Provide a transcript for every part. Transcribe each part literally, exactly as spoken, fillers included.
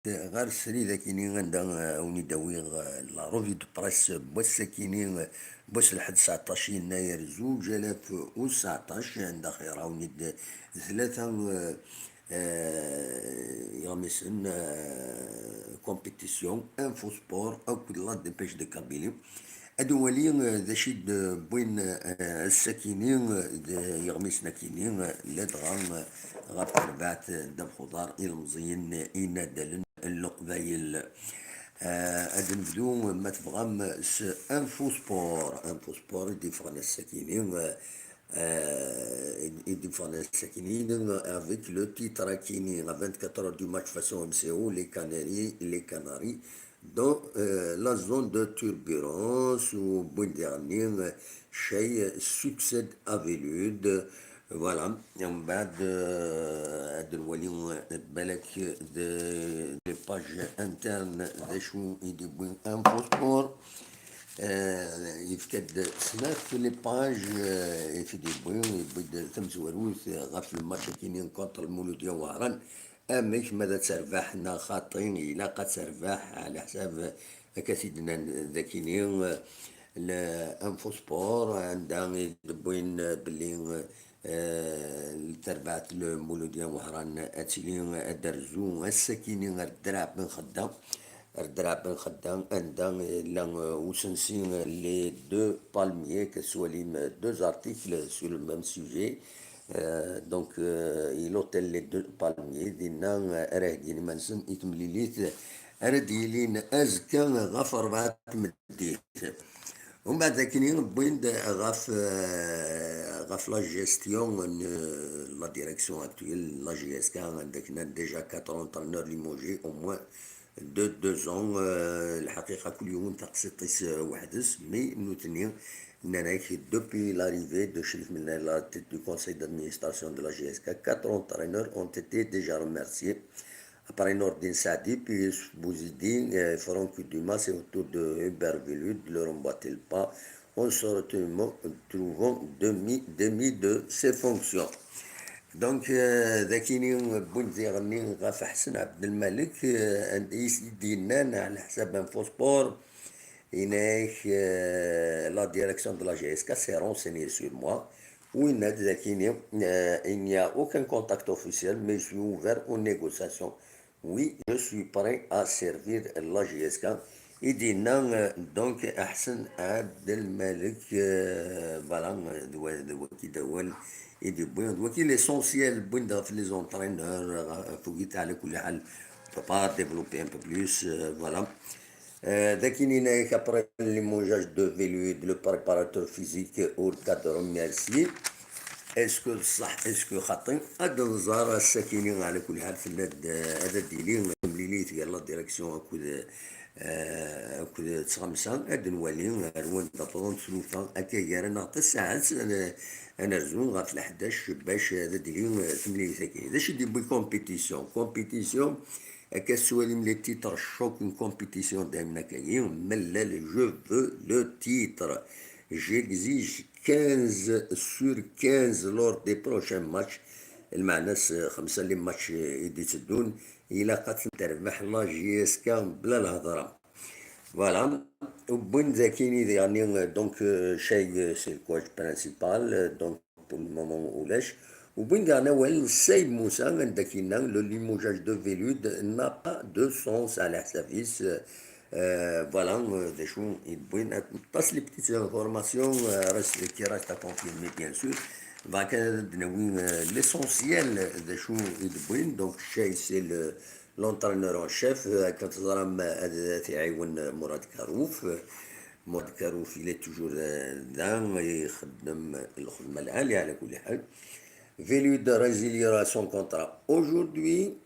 ɣer srid akini anda, eh, wen-id-awiɣ, eh, la revue de presse n wass-akini, eh, n wass lḥedd tseɛṭac yennayer zuǧ alaf u tseɛṭac, anda xir wen-id tlata, eh, eh, iɣmisen, eh, compétition, Info Sport akked La Dépêche de Kabylie. Ad nwali, eh, d acu i d-wwin, eh, ass-akini, eh, d yiɣmisen akini, eh, ladɣa, eh, ɣef terbaɛt, eh, ddabex uḍar ilemẓiyen, eh, inaddalen n Leqbayel. Eh, ad nebdu, ma tebɣam, s Info Sport. Info Sport i d-yeffɣen ass-akini, eh, eh, i d-yeffɣen ass-akini, avec le titre akini, à vingt-quatre heures du match face au M C O, les Canaries, les Canaries, dans, euh, la zone de turbulence, u wwin diɣenni, euh, chay succède à Velud. Voilà. Mbeɛd, euh, ad nwali, euh, balak de, de page interne d acu i d-yewwi Info Sport. Euh, yefka-d snat les pages, euh, i t-id-yewwi, yewwi-d tamezwarut ɣef le match akini contre Lmuludya Wehran. Amek ma ad terbeḥ neɣ xaṭi, ilaq ad terbeḥ, ɛla ḥsab akka t-id-nnan dakini, l-, Info Sport, anda i d-wwin belli, eh, terbaɛt Lmuludya Wehran ad tili ad d-terzu ass-akini ar Draɛ Ben Xedda, ar Draɛ Ben Xedda, anda yella, eh, usensi, eh, les deux palmiers, que twalim, eh, deux articles sur le même sujet. Euh, donc, euh, i l'hôtel Les Deux Palmiers, dinna, euh, ara heggin iman-nsen i temlilit ara d-yilin azekka ɣef rebɛa tameddit. Umbeɛd akini, wwin-d ɣef, euh, ɣef la gestion n, euh, la direction actuelle n la J S K, anda knan déjà quatre entraîneurs limogés, au moins de deux ans, euh, lḥaqiqa kul yiwen taqsiṭ-is, euh, weḥd-s, mais nutni nnan-ak, depuis l'arrivée de Cherif Mellah à la tête du conseil d'administration de la J S K, quatre entraîneurs ont été déjà remerciés. Après Nourdine Saadi, puis Youssouf Bouzidi, euh, Franck Dumas et autour de Hubert Velud, leur emboîter le pas en se retrouvant, trouvant demi, démis de ses fonctions. Donc, euh, dakini wwin-d diɣenni ɣef Ḥsen Ɛebdelmalek, euh, anda i s-d-yennan ɛla ḥsab Info Sport, yenna-ak, euh, la direction de la J S K s'est renseignée sur moi, u yenna-d dakini, euh, il n'y a aucun contact officiel, mais je suis ouvert aux négociations. Oui, je suis prêt à servir la J S K. I d-yenna, euh, donc, Ḥsen Ɛebdelmalek, euh, voilà, euh, d wa-, d waki d awal i d-yewwi, d waki l'essentiel, wwin-d ɣef les entraîneurs, euh, ɣef wagi, ɛla kulli ḥal, on peut pas développer un peu plus, euh, voilà. Euh, dakini yenna-ak, après le limogeage de Velud, le préparateur physique, ur k-ad remercier. Est-ce que ṣṣeḥ, est-ce que xaṭi? Ad nẓer ass-akini, ɛla kulli ḥal, tella-d, ad d-tili temlilit gar la direction akked, euh, akked tɣamsa. Ad nwali ar wanda wwḍent tlufa akka gar-aneɣ tasaɛet, ad, ad nerzu ɣef leḥdac bac ad d-tili, euh, temlilit-agi. D acu i d-yewwi compétition? Compétition, akka tettwalim les titres choc, une compétition daymen akkagi, mellal, je veux le titre. J'exige quinze sur quinze lors des prochains matchs. Lmeɛna-s, xemsa les matchs i d-itteddun, ilaq ad ten-terbeḥ la J S K bla lhedra. Voilà. Wwin-d akini diɣenni, donc, euh, chay, euh, c'est le coach principal, euh, donc, pour le moment ulac. Wwin-d diɣen awal n Saïd Moussa, anda k-yenna, le limogeage de Velud n'a pas de sens à la service. Euh, voilà, euh, d acu i d-wwin. Aṭas les petites informations, euh, reste, qui reste à confirmer, bien sûr. Bɣa kan ad d-nawi, euh, l'essentiel d acu i d-wwin. Donc, chay, c'est le, l'entraîneur en chef, euh, akken teẓram, euh, ad, ad t-iɛiwen Mourad Karouf. Mourad Karouf, il est toujours, euh, da, ixeddem lxedma lɛali, ɛla kulli ḥal. Velud résiliera son contrat aujourd'hui.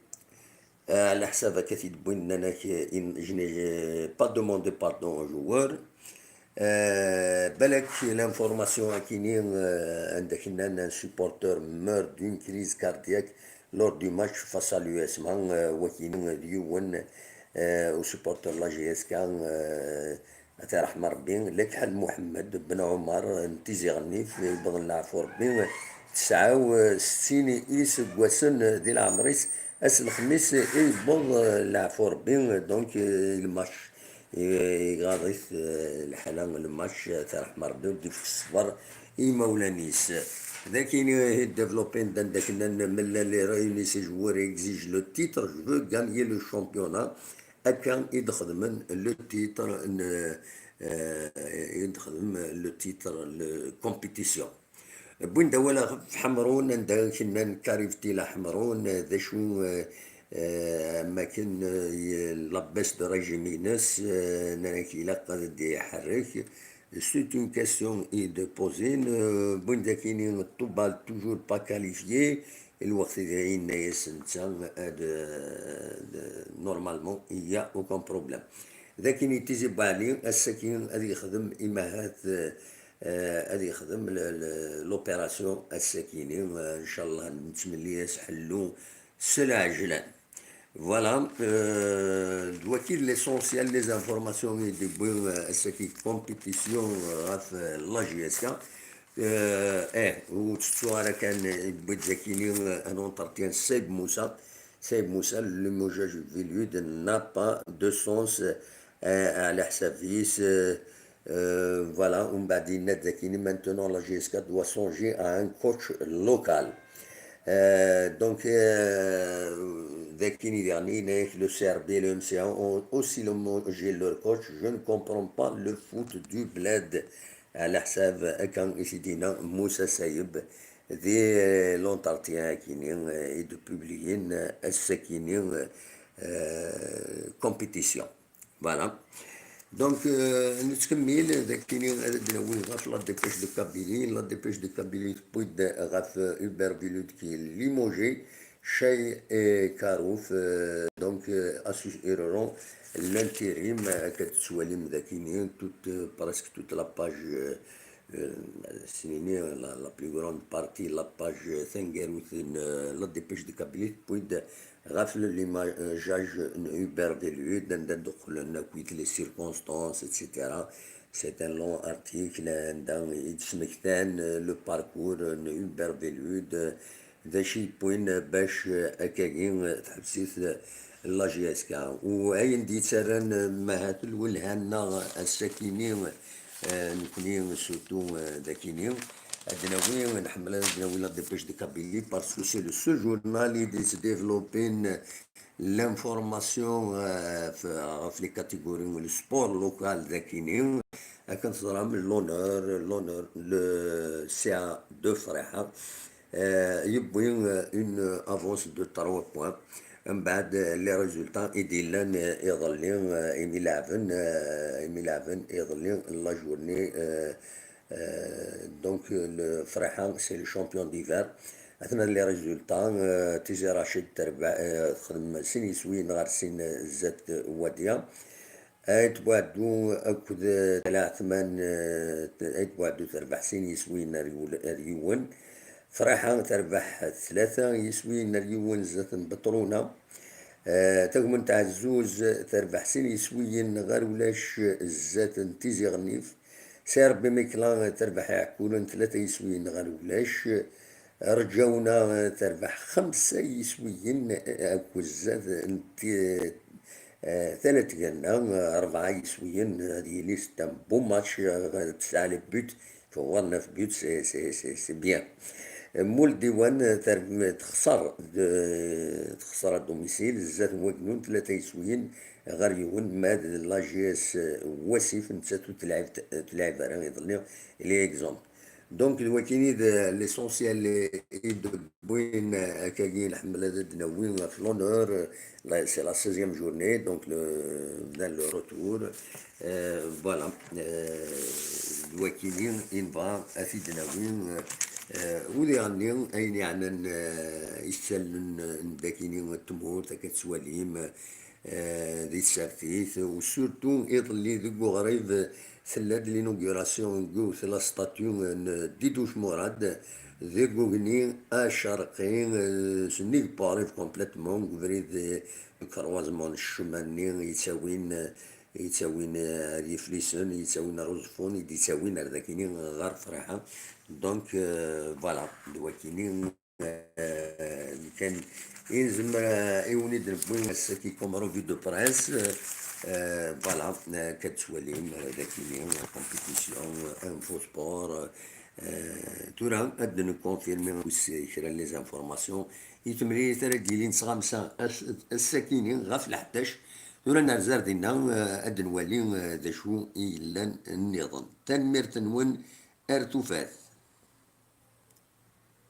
Euh, ɛla ḥsab akka t-id-wwin, nnan-ak, euh, in-, je n'ai pas demandé pardon au joueur. Euh, balak l'information akini, euh, anda k-nnan, un supporter meurt d'une crise cardiaque lors du match face à l'U S M A, euh, wakini d yiwen, euh, u supporter la J S K, euh, ad t-iṛḥem Ṛebbi, Lekḥal Muḥemmed Ben Ɛumar n Tizi Ɣennif, yewweḍ leɛfu Ṛebbi, tesɛa u settin iseggasen di leɛmer-is, Ass n lexmis i yewweḍ, eh, leɛfu Rebbi, donc, eh, lmac, eh, iɣaḍ-it, eh, lḥala n lmac, eh, terḥem Rebbi, ur d-ifk ṣṣber i yimawlan-is. D akken i développé-n d anda knan, mella les réunis ces joueurs exigent le titre, je veux gagner le championnat. Akka i d-xedmen le titre n, eh, i d-xedmen le titre, le compétition. Wwin-d awal ɣef Ḥemrun, anda i k-nnan qu'arrive-t-il à Ḥemrun, d acu, eh, eh, am akken, eh, la baisse de régime-ines, eh, nnan-ak ilaq ad d-iḥerrek. C'est une question i d-posé-n, eh, wwin-d akini Touba toujours pas qualifié, lweqt i yenna-yas netta ad, eh, d-, normalement, il y a aucun problème. D akini Tizi Bouali, ass-agi ad yexdem imahat, eh, eh, ad yexdem le-, le-, l'opération ass-akini, eh, ncallah nettmelli-as ḥellu s lɛejlan. Voilà, eh, d waki d l'essentiel, les informations i d-yewwi, eh, ass-agi compétition, eh, ɣef, eh, la J S K. Eh, eh, ur tettuɣ ara kan, eh, yewwi-d akini, eh, un entretien Saïb Moussa. Saïb Moussa, le limogeage Velud n'a pas de sens, eh, ɛla ḥsab-is, eh, eh, voilà, umbeɛd yenna-d akini, maintenant la J S K doit songer à un coach local. Euh, donc, euh, d akini diɣen, le C R B et le M C A ont aussi limogé leur coach. Je ne comprends pas le foot du bled. Ɛla ḥsab akken i t-id-yenna Moussa Saïb di, euh, l'entretien akini, euh, i d-publiyin, euh, ass-akini, euh, compétition. Voilà. Donc, euh, nettkemmil d akini ad d-nawi ɣef la Dépêche de Kabylie. La Dépêche de Kabylie tewwi-d ɣef, euh, Hubert Velud qui est limogé, Chay et Karouf, euh, donc, euh, assureront l'intérim, euh, akka tettwalim d akini, toute, euh, presque toute la page, euh, euh, sinini, la, la plus grande partie, la page, euh, taneggarut n, euh, la Dépêche de Kabylie, tewwi-d ɣef le limogeage n Hubert Velud, anda d-qqlen akkit les circonstances, et cetera. C'est un long article, anda i d-smektan, euh, le parcours n Hubert Velud, euh, d acu yewwin bac, euh, akkagi, euh, teḥbes-it, euh, la J S K. U ayen d-yettarran, euh, mahat lwelha-nneɣ ass-akini, euh, nekni surtout, euh, d akini, ad d-nawi, nḥemmel ad d-nawi la Dépêche de Kabylie, parce que c'est le seul journal i d-yettdéveloppin l'information, euh, f-, ɣef les catégories, le sport local d akini, akken teẓram, l'honneur, l'honneur, le C A de Friḥa, euh, yewwi, euh, une avance de trois points. Mbeɛd, euh, les résultats i d-yellan, euh, iḍelli, euh, imi leɛben, euh, imi leɛben iḍelli la journée, euh, euh, donc, euh, le Friḥa, c'est le champion d'hiver. Atnan les résultats, euh, Tizi Racid terbeḥ, euh, texdem sin yiswiyen ɣer sin, euh, zdat Wadia. Ayt Buɛeddu akked, eh, Tala Ɛetman, eh, Ayt Buɛeddu terbeḥ sin yiswiyen ar yiw-, ar yiwen. Friḥa terbeḥ tlata yiswiyen ar yiwen zdat n Beṭruna. Eh, Tagment Ɛezzuz terbeḥ sin yiswiyen ɣer ulac zdat n Tizi Ɣennif. Sɛiṛebbi Mikla terbeḥ Iɛekkuren tlata yiswiyen ɣer ulac. Rǧawna terbeḥ xemsa yiswiyen, eh, akked zdat n ti-, eh, Tala Tganna, eh, rebɛa yiswiyen, ad yili c'est un beau match, eh, tesɛa les buts, tuɣal neuf buts, c'est, c'est, c'est, c'est bien. Mul Diwan, eh, ter-, texṣer, de-, texṣer à domicile, zdat n Wagnun, tlata yiswiyen ɣer yiwen, ma d la J S Wasif, nettat ur telɛib, ur telɛib ara iḍelli, il est exempt. Donc, d wakini d l'essentiel i d-wwin, eh, akkagi nḥemmel ad d-nawi ɣef l'honneur, eh, la, c'est la seizième journée, donc le, dans le retour. Euh, voilà. Euh, d wakini i nebɣa ad t-id-nawi, eh, u diɣenni ayen yeɛnan, eh, isalen n dakini n tmurt, akka tettwalim, eh, di tsertit, u surtout iḍelli deg uɣrib, eh, tella-d l'inauguration n yiwet la statue n Didouche Mourad deg ugni acerqi, eh, s nnig Port-Ives complètement, deg ubrid, eh, deg croisement n ccuma-nni yettawin, eh, yettawin, eh, ar Yiflisen, yettawin ar Uẓeffun, i d-yettawin ar dakini ɣer Friḥa. Donc, eh, voilà, d wakini. eh, kan i nezmer, eh, i wen-id-newwi ass-agi comme revue de presse, eh, eh, voilà, eh, ad tettwalim, eh, d akini, eh, compétition, eh, info sport, eh, tura ad d-nconfirmi wis kra n les informations i temlilit ara d-yilin s xamsa ass-, ass-akini ɣef leḥdac. Tura nerza ar dinna, eh, ad nwali, eh, d acu i yellan nniḍen. Tanemmirt-nwen, ar tufat.